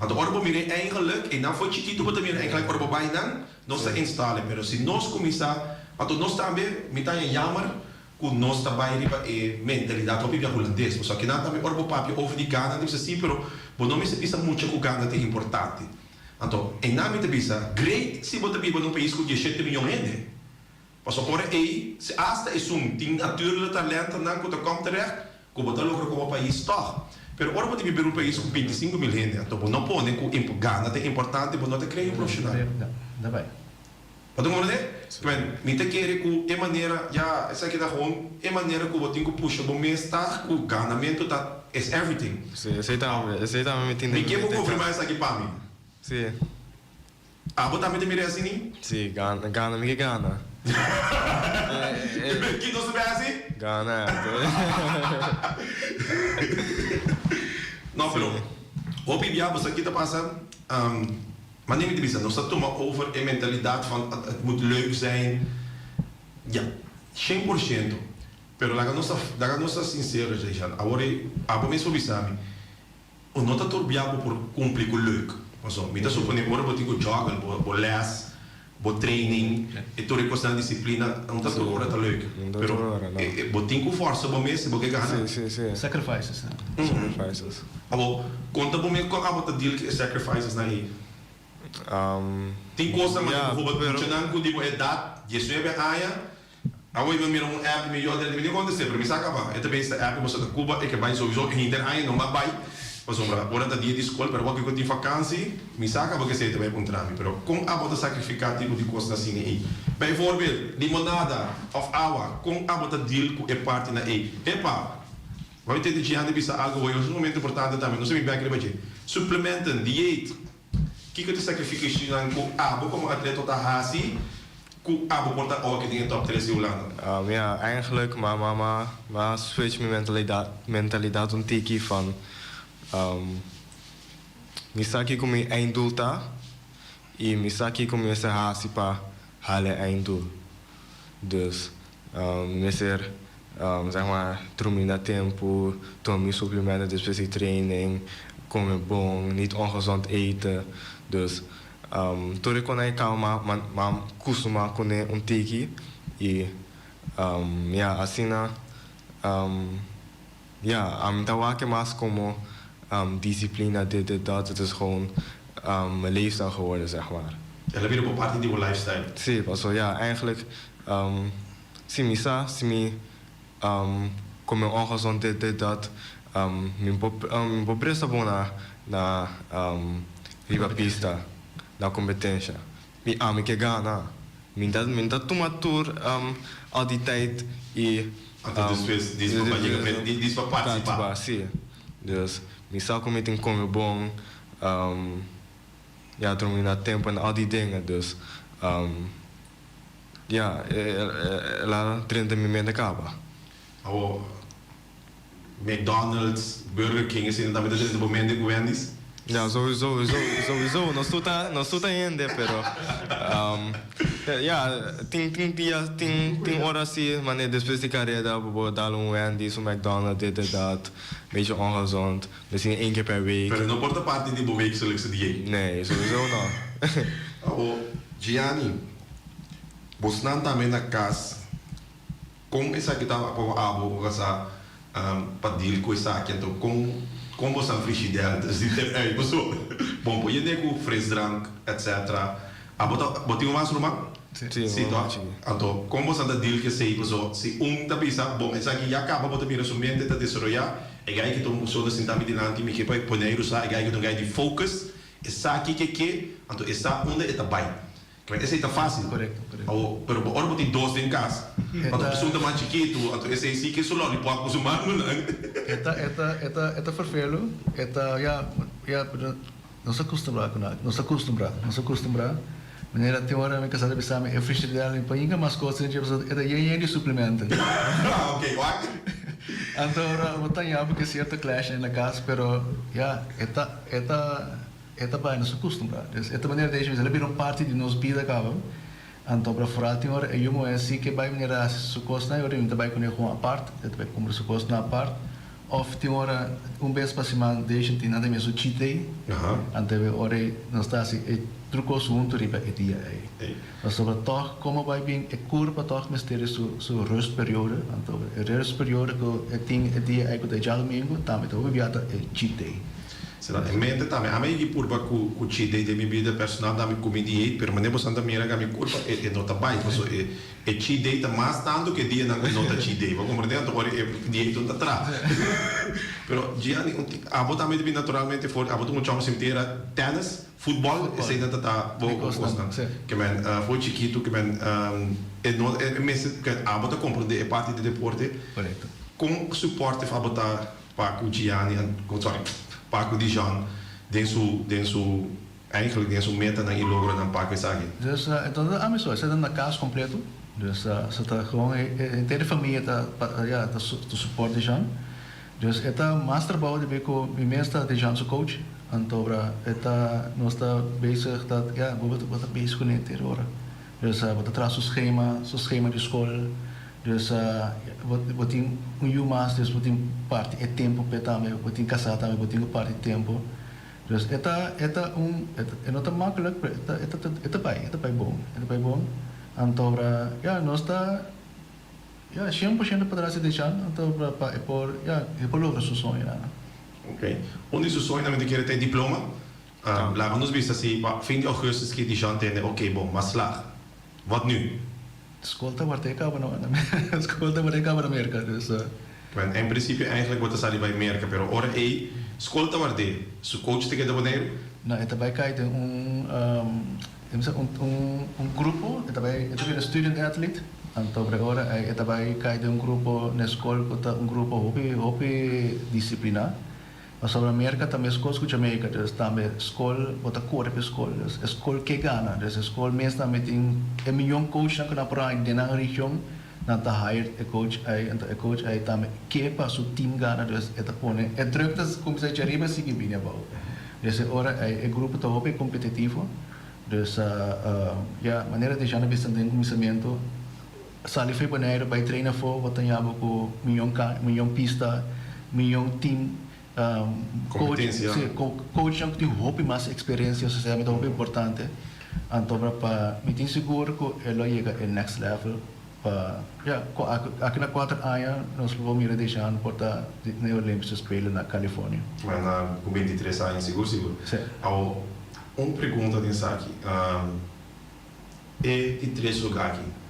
Anto ora bo mira e eigenlijk, einan for chikitu bo ta mira eigenlijk ora bo bai nan, nos ta instale. Pero si nos kuminsá, anto nos tambe, mi ta haña jammer ku nos ta bai riba e mentalidat hopi bia hulandes. Pasobra kinan tambe ora bo papia over di gana, nan ta bisa si, pero bo no mester bisa mucha ku gana ta importante. Anto einan mi ta bisa, great si bo ta biba na un pais ku dieshete miyon hende. Pasobra ora ei, si asta esun tin natuurlijke talentonan ku ta kom terecht, ku bo ta logra komo pais tòg. Pero ora bo ta biba den un pais ku bintisinku mil hende, anto bo no pone ku gana ta importante, bo no ta krea un profeshonal. Bo ta komprendé? Kmen, mi ta kere ku e manera, ya, esaki ta gewoon e manera ku bo tin ku pusha bo mes ta ku ganamentu ta is everything. Sí, esei tambe, esei tambe mi tin den mi Mi ke bo konfirmá esaki pa mi. Sí. Abo tambe ta mira asini? Sí, gana, gana, mi ke gana. Ki nos ta bay hasi? Gana. No, pero hopi bia bo sa ki ta pasa, manera mi ta bisa, nos ta tuma over e mentalidad van het moet leuk zijn, ya, 100%, pero laga nos ta, laga nos ta sincero, Jayshon, awor abo mes por bisa mi, Bo no ta turbia bo por cumpli cu leuk. Paso mi ta supone ora bo tin cu joggle, bo bo les, bo training, e tur e cosnan disciplina, no ta tur ora ta leuk. Pero bo tin cu forsa bo mes si bo ke gana. Sacrifices. Sacrifices. Abo conta bo mes con abo ta deal cu e sacrifices nan ey. Tin cosnan manera bijvoorbeeld muchanan cu di bo edad, diesnuebe aña. Awor mi a mira un app mi yo mi tin kontesté pero mi sa kaba e ta bisa app boso ta Cuba e ke bai souiso e hinter aña no a bai pasobra ora ta dia di skol pero awor ku tin fakansi mi sa kaba kesei ta bai puntra mi pero kon abo ta sakrifiká tipo di kosnan asina ei bijvoorbeeld limonada òf awa kon abo ta deal ku e partinan ei epa bo a tende Gianni bisa algu hoy es un momento importante tambe nos a bin bek riba dje suplementen dieet. Kiko ta e sakrifikishinan ku abo komo atleta ta hasi ku abo por ta oki den e top tres di Hulanda? Ja, eigenlijk ma mama ma switch mi mentalidad mentalidad un tiki van mi sa kiko mi einddoel ta y mi sa kiko mi mester hasi pa hala e einddoel. Dus mi mester zeg maar drumi na tempu, tuma mi suplementen despues di training, come bon, niet ongezond eten. Dus tur e konan e kaba ma ma kustumá kuné un tiki i ya asina ya ami ta wak e mas komo disiplina dit dit dat, het is gewoon mijn leefstijl geworden zeg maar. El a bira bo parti di bo lifestyle? Sí, paso ya eigenlijk Si mi sa si mi come ongezond dit dit dat mi por mi por presta bon na na riba pista na competencia mi ami ke gana mi ta mi ta tuma tur al di tijd y Anto despues dis pa yega pa dis pa participa. Si dus mi sa cu mi tin come bon ya drumi na tempo en al di dingen dus. Ya, el a drenta mi mente kaba. Awor, McDonald's, Burger King esei nan tambe ta drenta bo mente ku Wendy's? Ya, souiso, souiso. Nos tur ta, nos tur ta hende, pero ya, tin, tin dia, tin, tin ora si, manera despues di kareda bo por dal un Wendy's, un McDonald's, dit en dat, beetje ongezond, misschien één keer per week. Pero no por ta parti di bo weekelijkse dieet? Nee, souiso no. Awor, Gianni, Bosnan tambe na kas, kon esaki ta pa abo ora sa pa deal ku esaki? Anto kon kon bosnan frigidèr ta si ter ei paso bon por yende ku frisdrank etc. Abo ta bo tin un mas ruman? Si, Si un toh? chiki. Anto kon bosnan ta deal ku esei paso si un ta bisa bon esaki ya kaba bo ta mira su mente ta desaroyá e gai ki ta un persona sinta mi dilanti mi ke pa pone ei rusá e gai ki ta un gai di focus esaki ke ke anto e sa unda e ta bai. Kla esei ta fácil. Korekto, korekto. Awor, pero bo ora bo tin dos den kas, anto esun ta mas chikitu, anto esei si ke su lollipop ku su manonan. E ta, e ta, e ta, e ta ferfelu, e ta, ya, ya, pero nos a kustumbrá ku nan, nos a kustumbrá, nos a kustumbrá. Manera tin ora mi kasá ta bisa mi e frishider mi por yinga mas kos den dje pasobra e ta yen yen di suplementen. Ah, oké, wak. Anto ora bo ta haña bo ke sierto clash den na kas, pero ya, e ta, e ta. E ta bai nos a kustumbrá. Dus e ta manera di el a bira un parti di nos bida kaba. Anto ora foral tin ora e yu muhé si ke bai manera hasi su kosnan i ora mi ta bai kuné gewoon apart, e ta bai kumpra su kosnan apart. Òf tin ora un bes pa siman Deisha tin nan ta mira su cheat day. Anto e ora ei nos ta hasi e tur kos huntu riba e dia ei. Pasobra tòg komo bai bin e kurpa tòg mester di su su rustperiode. Anto e rustperiode ku e tin e dia ei ku ta e djadumingu tambe ta hopi bia ta e cheat day. Sera e mente tambe. Ami a yigi purba ku ku cheat day den mi bida personal dami ku mi dieet, pero manera boso ta mira ku mi kurpa e e no ta bai. Paso e e cheat day ta mas tantu ku e dianan ku no ta cheat day. Bo komprende? Anto ora e dieet no ta traha. Pero Gianni, un abo tambe ta bin naturalmente for abo ta un chòm sintera tennis, futbòl, eseinan ta ta bo bo kosnan. Ke men for chikitu ke men e no e mester ke abo ta komprende e parti di deporte. Kon supportive abo ta Paco Gianni sorry, Paco Dijon den su den su eigenlijk den su metanan y logronan Paco esaki. Dus entonces ami so, esei ta na cas completo, dus sa ta gewoon e henter famia ta ya ta support Dijon. Dus e ta mas trabou di cu mi mes ta Dijon su coach, anto e ta nos ta bezig ta ya bo ta bezig cune henter ora. Dus bo ta traha su schema, su schema di skol. Dus bo bo tin un yu mas, dus bo tin parti e tempu p'e tambe, bo tin kasá tambe, bo tin ku parti tempu. Dus e ta e ta un e no ta makkelijk, pero e ta e ta e ta bai, e ta bai bon, e ta bai bon. Anto ya nos ta ya shen por shento patras di Deshan, anto pa e por ya e por logra su soñonan. Ok. Un di su soñonan mi ta kere ta e diploma. Laga nos bisa si pa fin di augustus ki Dijon tende, ok bon, m'a slag. Wat nu? Skol ta ward'é kaba no na skol ta ward'é kaba na Merka dus. Bueno, en principio eigenlijk bo ta sali bai Merka, pero ora ei skol ta ward'é, su coach ta keda Boneiru? No, e ta bai kai den un e bisa un un un grupo, e ta bai e ta bira student athlete, anto por e ora ei e ta bai kai den un grupo na e skol ku ta un grupo hopi hopi disipliná. Pasobra Merka ta meskos ku Jamaica, dus tambe skol bo ta kore pa e skol, dus e skol ke gana, dus e skol mes tambe tin e miyon coachnan ku nan por haña den nan region, nan ta hire e coach ei, anto e coach ei tambe ke pa su team gana, dus e ta pone e druk ta kuminsá dje ariba sigui bini abou, dus e ora ei e grupo ta hopi kompetitivo, dus ya manera Dejan a bisa den kuminsamentu Sali fo'i Boneiru bai train afó, bo ta ña bo ku miyon ka, miyon pista, miyon team, coach, Kompetensia. si, coachnan ku tin hopi mas eksperensia, osea mi ta hopi importante. Anto pa pa mi tin sigur ku e lo yega e next level pa, ya, ku aki na kuater aña nos lo por mira Dejan por ta na e Olympische Spelen na California. Mana ku 23 aña sigur sigur. Si. Awo, un pregunta den esaki. E di tres luga aki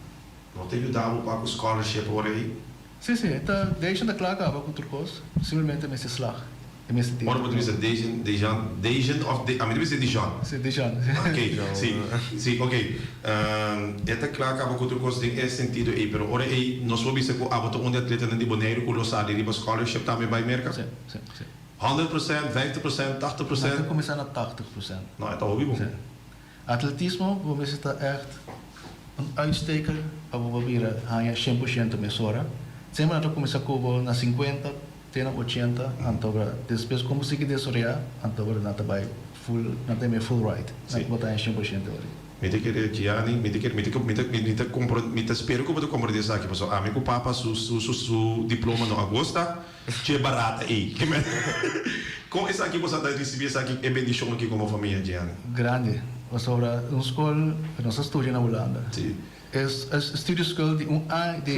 no ta yuda bo pa ku scholarship ora ei? Si, si, e ta Dejan ta kla kaba ku tur kos, simplemente mester slag, e mester tira. Ora bo ta bisa Dejan, Dejan, Dejan of De, ami ta bisa Dijon. Si, Dijon. Ok, si, si, ok. E ta kla kaba ku tur kos den e sentido ei, pero ora ei nos por bisa ku abo ta un di atletanan di Boneiru ku lo sali riba scholarship tambe bai Merka? Si, si, si. 100%, 50%, 80%? Nan ta kuminsá na 80%. No, e ta hopi bon. Si. Atletismo bo mester ta ègt un uitsteker pa bo por bira haña 100% mesora. Semper nan ta kuminsá ku bo na 50 te na 80 anto ora despues kon bo sigui desaroyá anto ora nan ta bai full nan ta him'é full ride nan bo ta haña 100% ora. Mi ta kere Gianni, mi ta kere mi ta mi ta mi ta kompro mi ta spera ku bo ta komprendé esaki pasobra ami ku papa su su su diploma no a gosta. Dje barata ei. Kon esaki boso a ta risibí esaki, e bendishon aki komo famia, Gianni? Grandi. Pasobra un skol nos a studia na Hulanda. Sí. E studieschool di un aña, di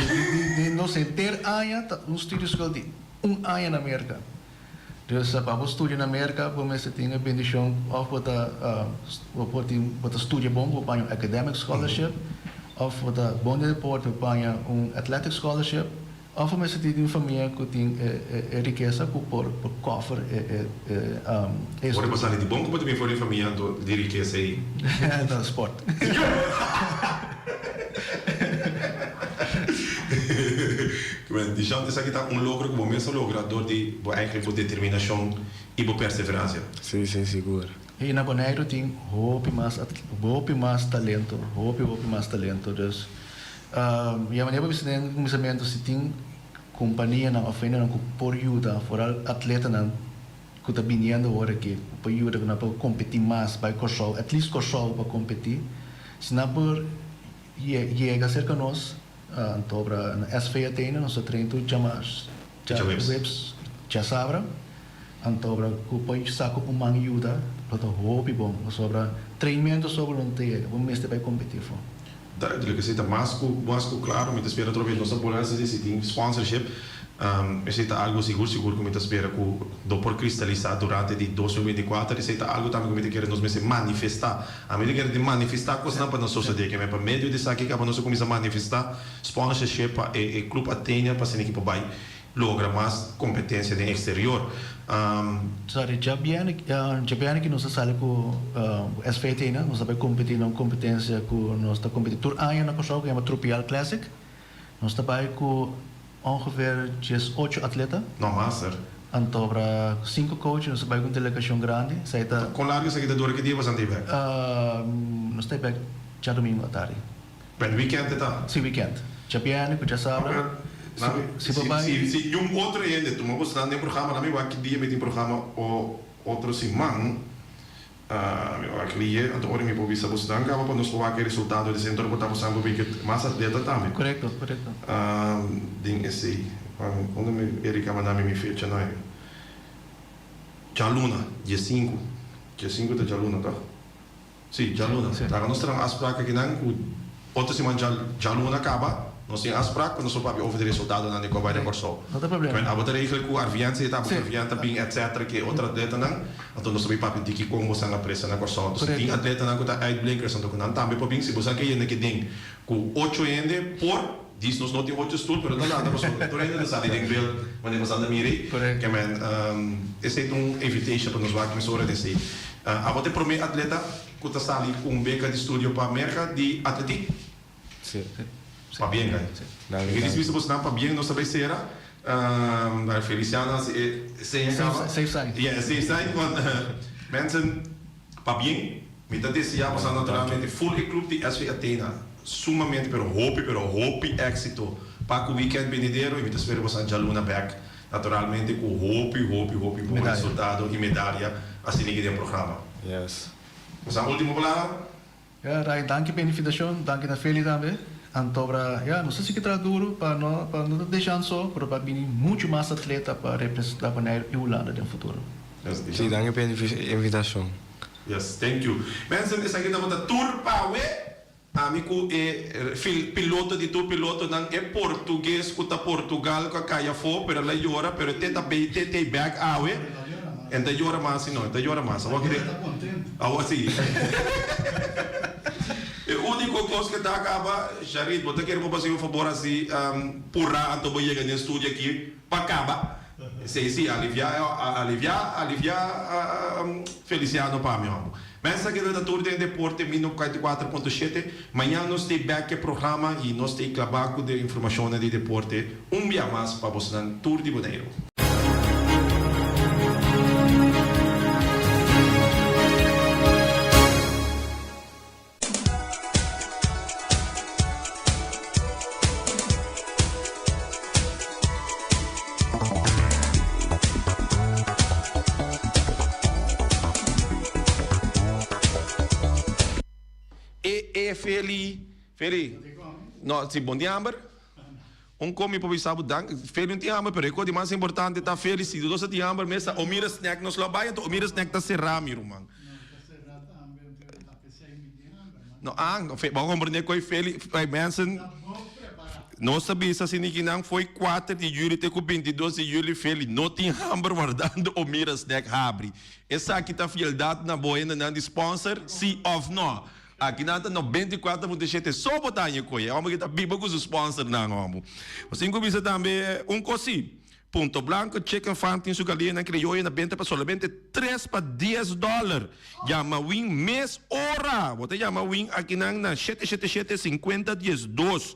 di nos henter aña ta un studieschool di un aña na Merka. Dus pa bo studia na Merka bo mester tin e bendishon òf bo ta bo por tin bo ta studia bon bo paña un academic scholarship òf bo ta bon den deporte bo paña un athletic scholarship. Of bo mester tin di un famia ku tin e rikesa ku por por kòfer e e Ora bo sali di bon ku bo ta bin for di un famia anto di rikesa ei? No, sport. Bueno, Dishant, esaki ta un logro ku bo mes a logra dor di bo eigenlijk bo determinashon i bo perseveransia. Si, si, sigur. I na Boneiru tin hopi mas hopi mas talento, hopi hopi mas talento. Dus Ya manera bo bisa den kuminsamentu si tin kompanianan òf hendenan ku por yuda foral atletanan ku ta biniendo awor aki ku por yuda ku nan por kompetí mas bai Kòrsou at least Kòrsou pa kompetí si nan por yega serka nos anto obra na SV Athena nos ta train tur djamars djaweps djasabra anto obra ku por sa ku un man yuda lo ta hopi bon pasobra trainmento so bo no ta yega bo mester bai kompetí afó. Duidelijk, esei ta mas ku mas ku klaro. Mi ta spera otro bes nos ta bolbe hasi si tin sponsorship. Esei ta algu sigur sigur ku mi ta spera ku do por kristalisá durante di 2024. Esei ta algu tambe ku mi ta kere nos mester manifestá. Ami ta kere di manifestá kosnan pa nos sosodé. Keme pa medio di esaki kaba nos a kuminsá manifestá sponsorship pa e e Club Athenia pa asina ekipo bai logra mas competencia den exterior. Sorry, djabièrnè, djabièrnè ki nos a sali ku SVT nan, nos a bai kompetí na un kompetensia ku nos ta kompetí tur aña na Kòrsou ku yama Trupial Classic. Nos ta bai ku ongeveer 18 atleta. No mas, sir. Anto obra sinku coach, nos a bai ku un delegashon grandi. Esei ta. Kon largu esaki ta dura? Ki dia boso ta bek? Nos ta bek djadumingu atardi. Ben weekend e ta? Si weekend. Djabièrnè ku djasabra. Si bo bai. Si un otro hende tuma bo snan den programa nan mi wak ki dia mi tin programa o otro siman mi wak lie anto ora mi por bisa bo snan kaba pa nos por wak e resultado di esei anto por ta bo san por bin ke mas atleta tambe. Korekto korekto. Den esei unda mi Erika manda mi mi fecha nan djaluna 15 15 ta djaluna toh. Sí, djaluna. Laga nos traha un afspraak akinan ku otro siman djaluna kaba. Nos tin afspraak pa nos por papia over di resultadonan di ku a bai na Kòrsou. No ta problema. Abo ta regel ku Arvian si e ta abo ku Arvian ta bin etc. Ku e otro atletanan. Anto nos ta bin papia diki kon bosan a presta na Kòrsou. Anto si tin atletanan ku ta uitblinkers anto ku nan tambe por bin. Si bosan ke yenda ke den ku ocho hende por dis nos no tin ocho stul pero ta lanta pasobra tur hende ta sali den beeld wanneer bosan ta mira ei. Ke men esei ta un invitation pa nos wak mesora den esei. Abo ta e prome atleta ku ta sali ku un beka di studio pa Merka di atletiek. Sí. Pabien, guy. Danki, Mi danki. dismisa bosnan pabien, nos ta bay cera. Feliciano haci e seña caba. Safe sign. Yeah, e safe sign. Want mensen, pabien. Mi ta desea bosan naturalmente full e club di SV Athena sumamente pero hopi pero hopi exito pa cu weekend benidero y mi ta spera bosan djaluna bek naturalmente cu hopi hopi hopi bon Medalla. resultado y medalia asina ki den programa. Yes. Bosan ultimo palabra? Ya Ray danki pa e invitacion, danki na Feli tambe. Antobra ya nos ta sigui traha duro pa no pa no ta desha so pero pa bini mucho mas atleta pa representa Boneiru y Hulanda den futuro. Yes, Sí, danki pa e invitacion. Yes, thank you. Mensen, esaki tabata tur pa awe. Ami ku e piloto di tur pilotonan, e portugues ku ta Portugal ku a kai afó, pero el a yora, pero e te ta bay te tei bek awe. E ta yora mas si no, e ta yora mas. Awor ki Awor si. E úniko kos ku ta kaba, Sharit, bo ta kere bo basi un fabor hasi purá anto bo yega den studio aki pa kaba. Si, si, aliviá, aliviá, aliviá Feliciano pa mi homber. Mensen aki ta tur den deporte mino 44.7. Mañan nos t'ei bek e programa y nos t'ei claba cu de informacionnan di deporte un bia mas pa bosnan tur di Boneiru. E e Feli, Feli, no, si bon tin hamber? Un komi por bisa bo dank, Feli no tin hamber, pero e kos di mas importante ta Feli, si nos a tin hamber mesa, o mira snack nos lo bai, anto o mira snack ta será mi ruman. No, ah, bo a comprende koe Feli, mensen, nos ta bisa si nikinan foi kuater di juli te ku bintidos di juli Feli no tin hamber wardando o mira snack habri. Esaki ta fieldad na bo hendenan di sponsor, si of no? Akinan ta 94.7 so bo ta haña koe. E homber ki ta biba ku su sponsornan, homber. Nos tin ku bisa tambe un kos si. Punto Blanco Chicken Farm tin su galiñanan crioyo na benta pa solamente tres pa dies dòler. Yama Win mes ora! Bo ta yama Win akinan na shete shete shete sinkuenta diesdos.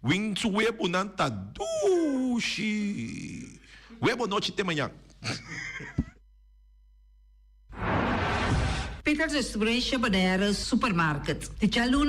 Win su webunan ta dushi! Webo nochi te mañan. Peter Distribution Bonaire Supermarket. Di djaluna.